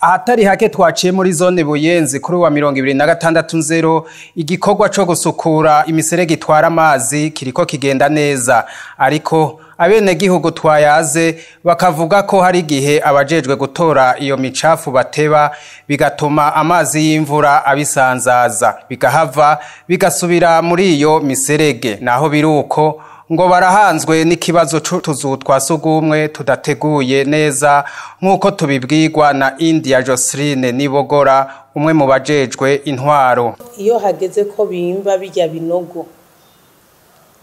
Ahatari hake twaciye muri zone Buyenzi kuri wa 2026 igikorwa co gusukura imiserege itwara amazi kiriko kigenda neza, ariko abenegihugu twayaze bakavuga ko hari igihe abajejwe gutora iyo micafu bateba, bigatuma amazi y'imvura abisanzaza, bigahava bigasubira muri iyo miserege. Naho biruko, ngo barahanzwe n'ikibazo c'utuzu twa sugumwe tudateguye neza, nk'uko tubibwirwa na India Joseline Nibogora, umwe mu bajejwe intwaro. Iyo hageze ko bimba birya binogo,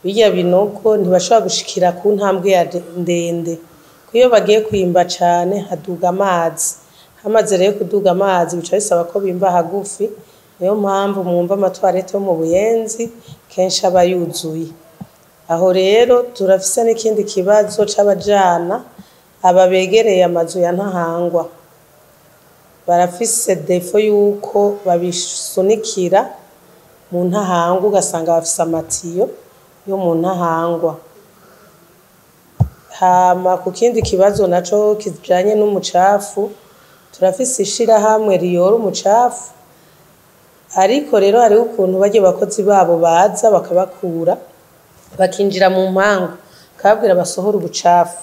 birya binogo ntibashobora gushikira ku ntambwe ya ndende, kuko iyo bagiye kwimba cane haduga amazi. Hamaze rero kuduga amazi, bica bisaba ko bimba hagufi. Niyo mpamvu mwumva amatwarete yo mu Buyenzi kenshi aba yuzuye. Aho rero turafise n'ikindi kibazo c'abajana aba begereye amazu ya Ntahangwa, barafise défaut yuko babisunikira mu Ntahangwa, ugasanga bafise amatiyo yo mu Ntahangwa. Hama ku kindi kibazo naco kijanye n'umucafu, turafise ishirahamwe riyora umucafu, ariko rero hariho ukuntu barya bakozi babo baza bakabakura, bakinjira mu mpangu, bakababwira basohora ubucafu,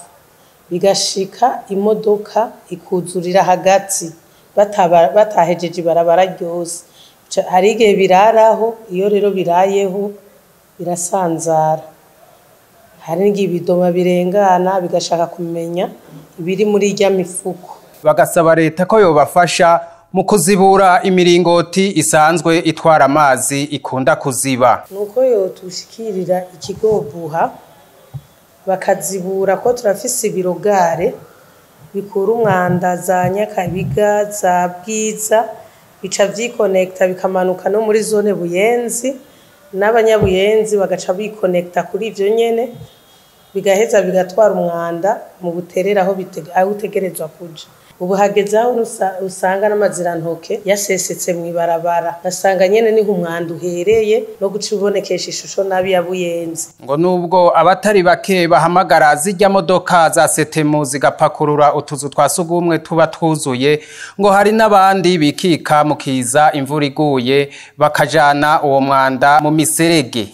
bigashika imodoka ikuzurira hagati batahejeje ibarabara ryose. Hari igihe biraraho. Iyo rero birayeho birasanzara, hari n'igihe ibidoma birengana bigashaka kumenya ibiri muri irya mifuko. Bagasaba leta ko yobafasha mu kuzibura imiringoti isanzwe itwara amazi ikunda kuziba. Nuko yotushikirira ikigo OBUHA, bakazibura, ko turafise ibirogare bikura umwanda za Nyakabiga, za Bwiza, bica vyikonekta bikamanuka no muri zone Buyenzi, n'abanyabuyenzi bagaca bikonekta kuri ivyo nyene, bigaheza bigatwara umwanda mu Buterere aho aho utegerezwa kuja. Ubu hageze aho usanga n'amazirantoke yasesetse mw'ibarabara, ugasanga nyene niho umwanda uhereye no guca ubonekesha ishusho nabi ya Buyenzi. Ngo nubwo abatari bake bahamagara zirya modoka za setemu zigapakurura utuzu twa sugumwe tuba twuzuye, ngo hari n'abandi bikika mu kiza imvura iguye, bakajana uwo mwanda mu miserege.